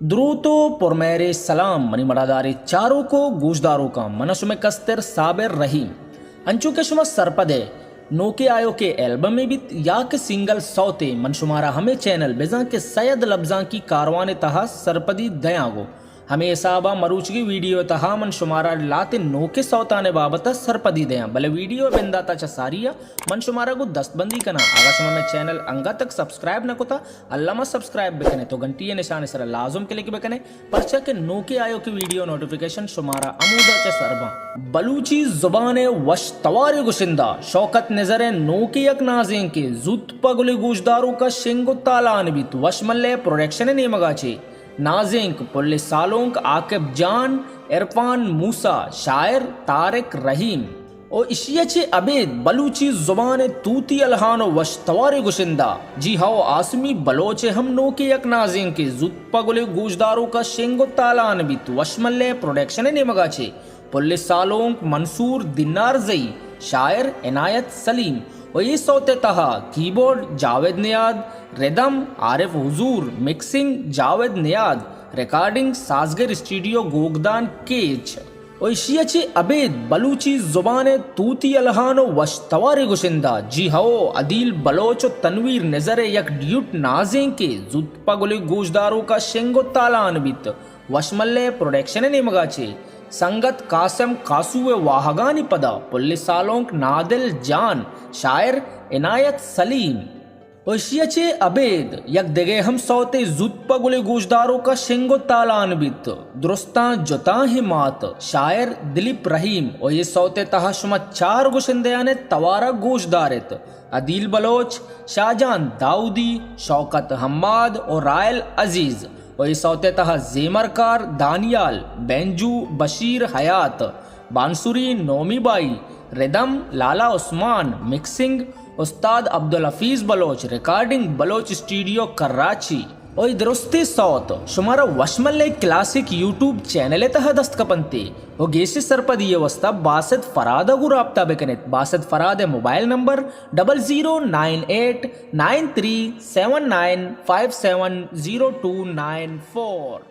دروت و پرمہرے سلام منی مڑادارے چاروک و گوشداروکاں، من شمئے کستر صابر رحیم۔ انچو کہ شما سرپدے نوکے آیوکے البمے بیت یا کہ سنگل سوتے، من شمارا ہمے چینل بزاں کہ سید لبزانکی کاروان تہا سرپدی دیاں گو۔ ہمے حسابا مروچگی ویڈیو تہا من شمارا لہتے نوکے سوتانے بابت سرپدی دیاں، بلے ویڈیو بنداتا چہ ساریا من شمارا گو دست بندی کناں، اگا شما مئے چینل انگا تک سبسکرائب نہ کتا، الما سبسکرائب بکنے تو گھنٹی نشانے سرا لازم کلک بکنے، پرچا کہ نوکے آیوکے ویڈیو نوٹیفیکیشن شمارا ہمودا چہ سر باں۔ بلوچی زبان وش توارے گشندہ شوکت نظر نوکے یک نازینکے زوت پہ گلے گوشداروکا شنگ و تالان بیت، وش ملے پروڈکشن نیمگا چے نازینک پل سالونک عاقب جان، عرفان موسی، شاعر طارق رحیم۔ و اشی ء چہ ابید بلوچی زبان ء توتی الہان و وش توارے گشندہ جی ہو آسمی بلوچ ء ہم نوکے یک نازینکے زوت پہ گلے گوشداروکا شنگ و تالان بیت، وش ملے پروڈکشن ء نیمگا چے پل سالونک منصور دینارزئی، شاعر عنایت سلیم و اے سوت ء تہا کیبورڈ جاوید نیاد، ردم عارف حضور، مکسنگ جاوید نیاد، ریکارڈنگ سازگر اسٹوڈیو گوگدان کیچ۔ و ایشی ء چہ ابید بلوچی زبان ء توتی الہان و وش توارے گشندہ جی ہو عدیل بلوچ و تنویر نظر ء یک ڈیوٹ نازینکے زوت پہ گلے گوشداروکا شنگ و تالان بیت، وش ملے پروڈکشن ء نیمگا چے سنگت قاسم قاسو ء واہگانی پدا پل سالونک نادل جان، شاعر عنایت سلیم۔ و ایشی ء چہ ابید یک دگہ ہم سوتے زوت پہ گلے گوشداروکا شنگ و تالان بیت۔ درستاں جتاہیں مات، شاعر دلیپ رحیم و اے سوت ء تہا شما چار گشندیان ء توارا گوش دارت، عدیل بلوچ، شاہجان داؤدی، شوکت حماد و رائل عزیز و اے سوت ء تہا زیمرکار دانیال، بینجو بشیر حیات، بانسری نومی بائی، ردم لالا عثمان، مکسنگ استاد عبدالحفیظ بلوچ، ریکارڈنگ بلوچ اسٹوڈیو کراچی۔ و اے درستی سوت شمارا وشملے کلاسک یوٹیوب چینل ء تہا دست کپنتے و گیشی سرپدی ء واسطہ باسط فراد ء گوں رابطہ بکنت۔ باسط فراد ء mobile number double zero nine eight nine three seven nine five seven zero two nine four.